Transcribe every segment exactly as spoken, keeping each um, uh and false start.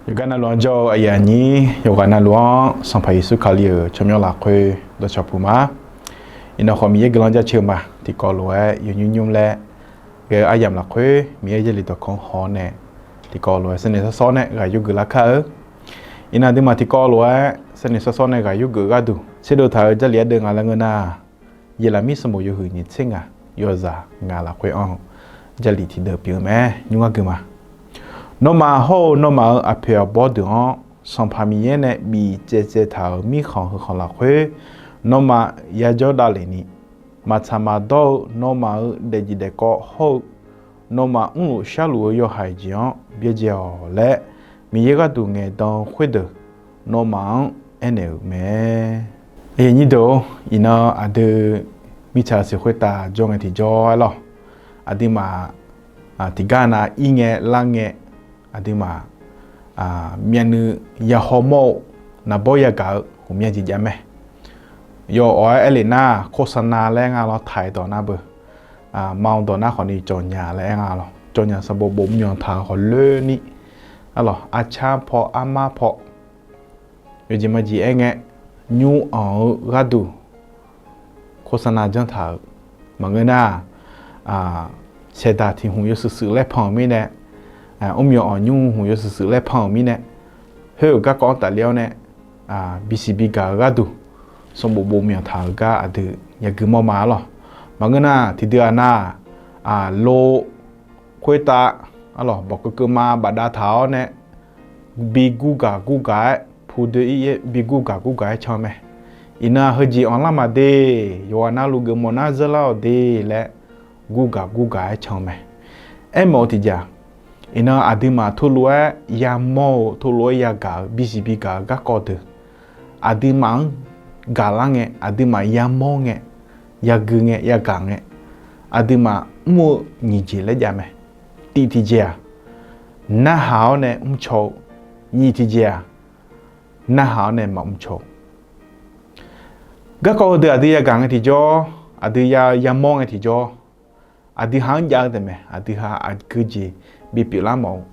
Yawqghaq navluf-anr jawr-eu aqyuif aqnyir, yawqghaq navluf-anr Sanqpaq Yeqsur Kali-euq tsawrmyanr lafkhoer dawqcawq puq ma. Iqnan khawf Miqyaer guiqlanq jaceuq ma. Tiqkawv lof-aer yawnymr nymr laer ghae-eu aryamq lafkhoer Miqyaer Jarlif dawqkawq-anr haw-awr nae, tiqkawv lof-aer sar noeq sawr sawr nae ghaq yurgeuf lar kar-eu. Iqnan aqduimaf tiqkawv lof-aer sar noeq sawr sawr nae ghaq yurgeuf gharduq tserdov taq-eu Jarlif ardeuv nga laer ngeur nar, Yeqlaqmir sanqbof yawhuiq nyiq tser ngaq yawzaq ngaq lafkhoer anr-eu Jarlif tiqdeuv pyeuf-eu mae. Nymr ngar gui ma. Nawmaf hawr-eu nawmaf-euq aqpoeq aqbawr deuq-anr Sanqpaq Miqyaer nae bif tsaev tsaev taq-euq mirkhanq heukhanq lafkhoer nawmaf yajawr davlef ni, maqtsaq maqdawr-eu nawmaf-euq daefjeq daefkawv hawr-eu nawmaf mrluf sharluf-eu yawhaiq jeq-anr byaerdzae-awq laer, Miqyaer gharduq ngaeqdan-eu khoerdeuq nawmaf-anr aernaeq-euq mae. Aqyuif aqnyir deuq-or, iqnan aqdui mirtsaq-eu siq khoertav jawr ngae tiqjawr aer lawq. Aqduimaf tiqgar nav ir ngae lar ngae, aqduimaf myavnuiv yahawmawr-eu naqbawr yagaq-eu ghawqmya jeq jav mae. Yawf awq-aer aer lef nar, โฆษณา laer nga lawr taq-aer dawq nar beu, ma-eu dawq nar khawfni cawqnya laer aer nga lawr. Cawqnya sanqbof bof myanq taq-eu khawf loer ni, arlawq, arcar paw armar paw, yawjeq majeq aer ngae, nymr anq-eu gharduq โฆษณา janr taq-euq maqngeur nar, saeqdaq tiq hmq yawshuif shuif laer pan-euq mirnae, mrmyawq anq nymr hmq yawshuif shuif laer pan-euq mirnae, khoer-euq garkawv-anr tafler-awr nae, bisiq bigaq-eu gharduq sanqbof bof myanq taq-euq gar aqdui yagui mawr ma arlawq. Maqngeur nar, tiqdui-aq nar, lo khoertav, arlawq, bawq keuv keuv ma bafdav taq-awr nae, bi gurgaq gurgaq-aer, pu doe-ir-aer bi gurgaq gurgaq-aer can-eu mae. Iqnan heujeq anqlar maqde, yawqghaq navluf geufmawf nar zeurlar-awq de laer gurgaq gurgaq-aer can-eu mae. Aermawf-eu tiqjeq-aq, iqnan aqduimaf teulof-aer yamawr-eu, teulof-aer yagaq-eu, bisiq bigaq-eu garkawv deuq, aqduimaf-anr gaqlar ngae, aqduimaf yamawr ngae, yagui ngae, yagaq ngae, aqduimaf mr-eu nyiq jeq laer jav mae. Tiv tiqjeq-aq, narhaq-awr nae mrcaw-eu, nyiq tiqjeq-aq, narhaq-awr nae maqmr caw-eu. Garkawv heudeuq aqdui yagaq ngae tiqjawr, aqdui ya yamawr ngae tiqjawr, aqdui ha-anr jav-eu taef mae. Aqdui ha aqgeujeq bipyeuf lar mawf-eu,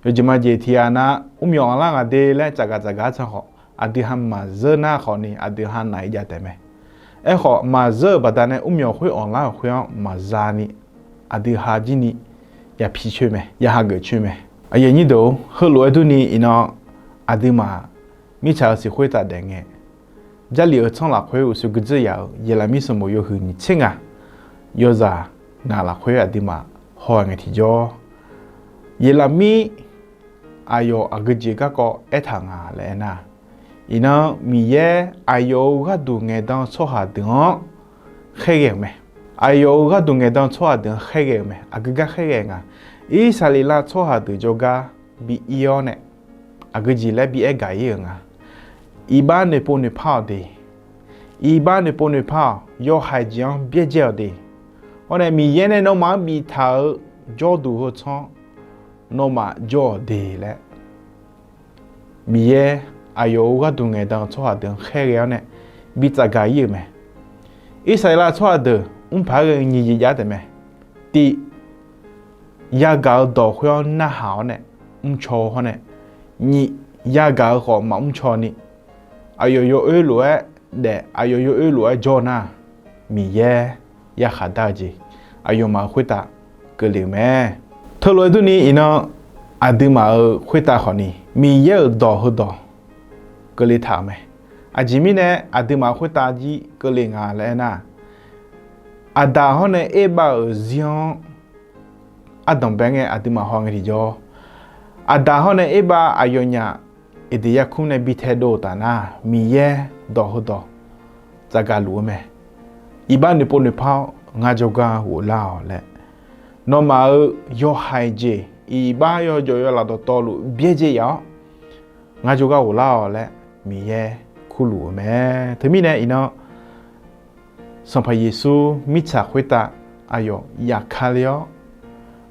yawjeq majeq tiq ghaq nar mrmyawq anqlar ngaq de laer tsafgaq tsafgaq-aer can khawf, aqdui ha maqzeur nar khawfni aqdui ha naq-ir jav taef mae. Aerkhawf, maqzeur-euq baqdanae mrmyawq khoer anqlar-euq khoer-anr maqza ni, aqdui ha jir ni yapi coer mae, ya hageuf coer mae. Aqyuif aqnyir deuq-or, heulof-aer durni iqnan aqduimaf mirtsaq-eu siq khoertav daef ngae, Jarlif-euq tsanr lafkhoer uqshoe guirzeur yaf-euq Yeqlaqmir sanqbof yawhuiq nyiq tser ngaq yawzaq ngaq lafkhoer aqduimaf haw ngae tiqjawr, Yeqlaqmir aqyawf aqgeujeq garkawv aertaq nga laer aernar, iqnan Miqyaer aqyawf-euq gharduq ngaeqdan-eu tsawrhaq deuq-anr khaerghae-euq mae. Aqyawf-euq gharduq ngaeqdan-eu tsawrhaq deuq-anr khaerghae-euq mae. Aqgeu gar khaerghae nga? Irsaqleqlav tsawrhaq deuq jawrgar bi ir-awr nae, aqgeujeq laer bi aer gaq-ir-euq nga. Iqbax noeqpov noeqpar-awq de. Iqbax noeqpov noeqpar-awq, yawhaiq jeq-anr byaerdzae-awq de. Hawr nae Miqyaer nae nawmaf-anr biftaq-eu jawrduq heu tsanr nawmaf jawr-awq de laer, Miqyaer aqyawf-euq gharduq ngaeqdan-eu tsawrhaq deuq-anr khaerghae-awr nae bi tsafgaq-ir-euq mae. Irsaqleqlav tsawrhaq deuq mrpaq-aer ghae nyiq jeq jav taef mae. Tiv, yagaq-eu dawq khoer-anr narhaq-awr nae mrcaw-eu hawr nae, nyiq, yagaq-eu khawf maqmr caw ni, aqyawf yawoer lof-aer daef, aqyawf yawoer lof-aer jawr nar, Miqyaer yarkhaq dar-eu jeq aqyawfmaf-euq khoertav keuvle-euq mae. Teulof-aer durni iqnan aqduimaf-euq khoertav khawfni Miqyaer-euq dawq heudawq keuvle taq-euq mae. Aqjeq mirnae aqduimaf khoertav jir keuvle nga laer aernar, Aqdaq hawr nae Erbav-euq zir-anr ardanqbae ngae aqduimaf haw ngae tiqjawr, Aqdaq hawr nae Erbav aqyawfnyaf Eqdeq yarkmr nae bi taedov-euq taf nar, Miqyaer dawq heudawq tsafgaq luf-eu mae. Iqbax noeqpov noeqpar-awr ngar jawrgar ghoflar-awq laer, nawmaf-euq yawhaiq jeq iqbax yawjawf yawlaf dawqtawvluf byaerdzae yaf-awr, ngar jawrgar ghoflar-awq laer Miqyaer kurluf-eu mae. Teumirnae iqnan Sanqpaq Yeqsur mirtsaq khoertav aqyawf yafkale-awr,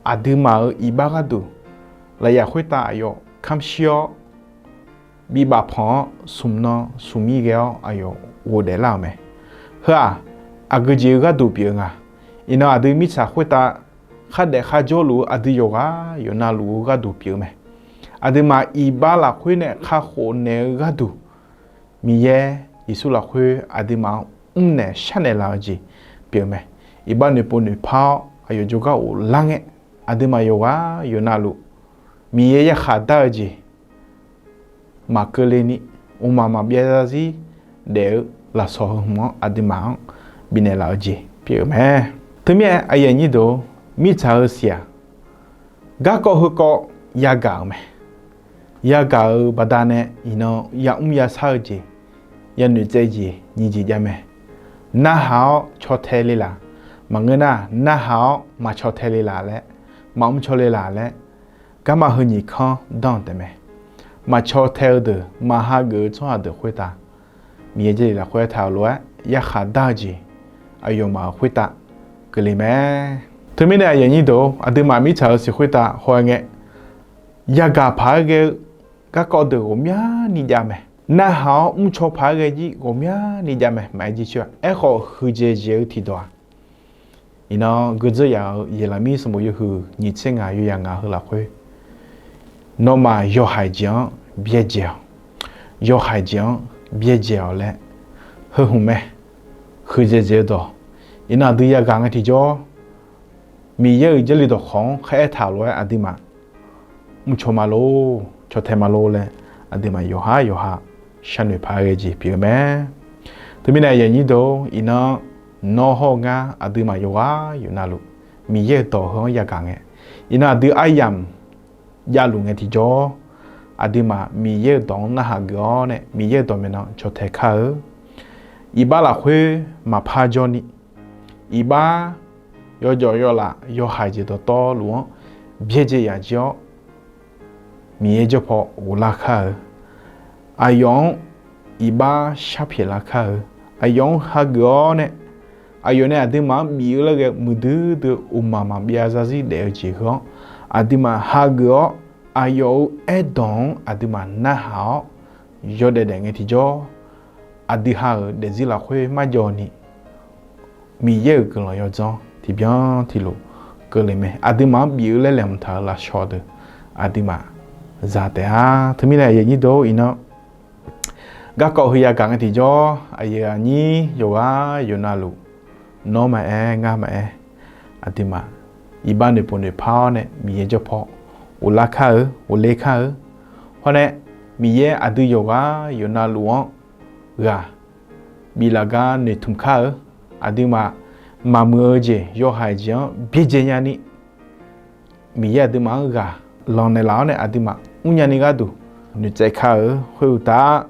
aqduimaf-euq iqbax gharduq lafyaf khoertav aqyawf kamr shir-awr, bibaf panq-awr smq nan smq mir ghae-awr aqyawf ghofdaef lar-euq mae. Heu-aq, aqgeujeq-eu gharduq pyeuf-eu nga. Iqnan aqdui mirtsaq khoertav khardaef kharjawr luf-eu aqdui yawqghaq yawqnavluf-eu gharduq pyeuf-eu mae. aqduimaf iqbax lafkhoer nae kakhof naeq-eu gharduq, Miqyaer Yeqsur lafkhoer aqduimaf-anr mrnaeq sharnaeq laf-eu jeq pyeuf-eu mae. Iqbax noeqpov noeqpar-awr aqyawf jawrgar ghoflar ngae, aqduimaf yawqghaq yawqnavluf Miqyaer yarkhaq dar-eu jeq maqkeuv le ni, mqmaq maqbyav zarzir daef-eu lafsawq heu hmq-anr aqduimaf-anr bifnaeq laf-eu jeq pyeuf-eu mae. Teumirnae aqyuif aqnyir deuq-or, mirtsaq-eu siq-aq, garkawv heukawv yagaq-euq mae. Yagaq-euq baqdanae iqnan yamr yashar-eu jeq, yanoeq tsaev jeq nyiq jeq jav mae. Narhaq-awr caw tae le laf, maqngeur nar, narhaq-awr maqcaw tae le laf laer, maqmr caw le laf laer, garma heu nyiq kanr danr-eu taef mae. Maqcaw tae-eu deuq, maqhageuf-eu tsawrhaq deuq khoertav, Miqyaer Jarlif lafkhoer aertaq-euq lof-aer yarkhaq dar-eu jeq, aqyawfmaf-euq khoertav keuvle mae. Teumirnae aqyuif aqnyir deuq-or, aqduimaf mirtsaq-eu siq khoertav haw-aer ngae, yagaq paq-aer ghae-eu garkawv deuq ghawqmyani jav mae. Narhaq-awr mrcaw paq-aer ghae jir ghawqmyani jav mae. Maqaer jir coer-a. Aerkhawf, huiqdzaeq dzaeq-eu tiqdawq-aq, iqnan geudzeur yaf-euq Yeqlaqmir sanqbof yawhuiq nyiq tser ngaq yawzaq ngaq heu lafkhoer, nawmaf yawhaiq jeq-anr byaerdzae-awq, yawhaiq jeq-anr byaerdzae-awq laer heu hmq mae. Huiqdzaeq dzaeq-eu dawq, iqnan aqdui yagaq ngae tiqjawr, Miqyaer-euq Jarlif dawqkawq-anr kharaertaq lof-aer aqduimaf mrcaw ma lor, caw tae ma lor laer, aqduimaf yawqhar yawqha sharnoeq paq-aer ghae jeq pyeuf-eu mae. Teumirnae aqyuif aqnyir deuq-or, iqnan nawr hawr-eu ngar aqduimaf yawqghaq yawqnavluf Miqyaer-euq dawq heu-anr yagaq ngae, iqnan aqdui aryamq javluf ngae tiqjawr, aqduimaf Miqyaer-euq dawq-anr narhaq geuf-awr nae Miqyaer-euq dawqmaeq nan caw tae kar-eu. Iqbax lafkhoer maqpar jawr ni, iqbax yawjawf yawlaf yawhaiq jeq dawqtawvluf-anr byaerdzae yaf jir-awr, Miqyaer jawr paw ghoflar kar-eu. Aqyawf-anr iqbax sharpyaeq lar kar-eu. Aqyawf-anr hageuf-awr nae, aqyawf nae aqduimaf-anr bif-eu laer ghae muiqdui dui-eu mqmaq maqbyav zarzir daef-eu jeq heu-anr, aqduimaf hageuf-awr, aqyawf-euq aerdawq-anr aqduimaf narhaq-awr, yawdaef daef ngae tiqjawr, aqdui ha-euq daefzir lafkhoer marjawv ni, Miqyaer-euq guiqlanq yawdzanr tiqbyan tiqlof keuvle mae. Aqduimaf-anr bif-eu laer laeqhmq taq-euq lafsawq deuq aqduimaf za taef-a. Teumirnae aqyuif aqnyir deuq-or, iqnan garkawv heu yagaq ngae tiqjawr, aqyuif aqnyir yawqghaq yawqnavluf, nawr maqaer ngar maqaer, aqduimaf iqbax noeqpov noeqpar-awr nae Miqyaer jawr paw ghoflar kar-eu, ghofler kar-eu. Hawr nae Miqyaer aqdui yawqghaq yawqnavluf-anr ghaq biflaf gar noeqtmq kar-eu. Aqduimaf maqmuiq-eu jeq yawhaiq jeq-anr byaerdzae nyani, Miqyaer aqduimaf-anr ghaq lanqnaeq laf-awr nae aqduimaf mrnya ni gharduq noeqtsaev kar-eu. Khoeruqtaf,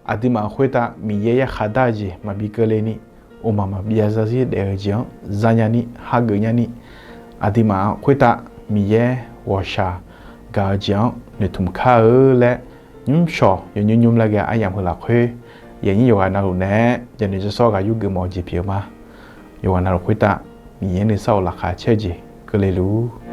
aqduimaf khoertav Miqyaer yarkhaq dar-eu jeq maqbi keuvle ni, mqmaq maqbyav zarzir daef-eu jeq-anr zanya ni hageuf nyani, aqduimaf khoertav Miqyaer ghawqshaq gaq-eu jeq-anr noeqtmq kar-eu laer, nymrshawq yawnymr nymr laer ghae aryamq heu lafkhoer, aqyuif aqnyir yawqghaq navluf nae jaqnoeq jashawr ghaq yurgeuf mawf-eu jeq pyeuf-eu ma. Yawqghaq navluf khoertav Miqyaer nuisar of laqkhaq caer-eu jeq keuvle luf-ur.